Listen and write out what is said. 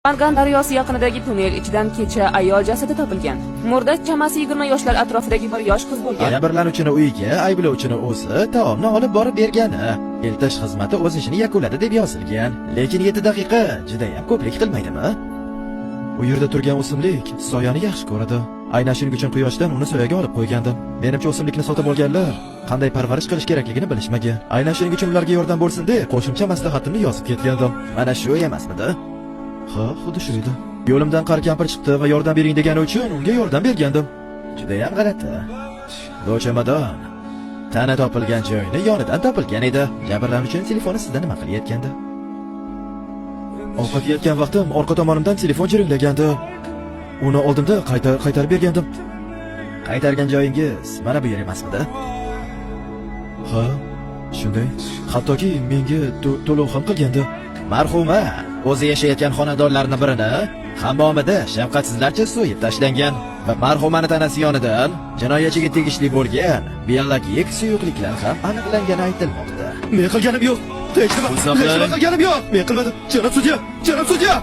Namangan daryosi yaqinidagi tunnel ichidan kecha ayol jasadi topilgan. Murda chamasi 20 yoshlar atrofidagi bir yosh qiz bo'lgan. Jabrlanuvchini uyiga ayblovchini o'zi taomni olib borib bergani. Eltish xizmati o'z ishini yakunladi deb yozilgan. Lekin 7 daqiqa judayam ko'plik qilmaydimi? U yerda turgan o'simlik soyani yaxshi ko'radi. Aynan shuning uchun quyoshdan uni soyaga olib qo'ygandim. Menimcha o'simlikni sotib olganlar qanday parvarish qilish kerakligini bilishmagan. Aynan shuning uchun ularga yordam bo'lsin deb qo'shimcha maslahatimni yozib ketgandim. Mana shu emasmidi? Ha, xuddi shu edi. Yo'limdan qari kampir chiqdi va yordam bering degani uchun unga yordam bergandim. Judayam g'alati. Bu chamadon tana topilgan joyni yonidan topilgan edi. Jabrlanuvchining telefoni sizda nima qilayotgandi? Ovqat yeyotgan vaqtim orqa tomonimdan telefon jiringlagandi. Uni oldimda qayta qaytarib bergandim. Qaytargan joyingiz mana bu yer emasmidi? Ha, shunday. Hattoki menga to'lov ham qilgandi. Marhuma o'zi yashayotgan xonadonlarning birini hammomida shafqatsizlarcha so'yib tashlangan va marhumani tanasi yonidan jinoyatchiga tegishli bo'lgan biologik suyuqliklar ham aniqlangani aytilmoqda. Men qilganim yo'q. Hech nima, hech nima qilganim yo'q. Men qilmadim. Janob sudya, janob sudya.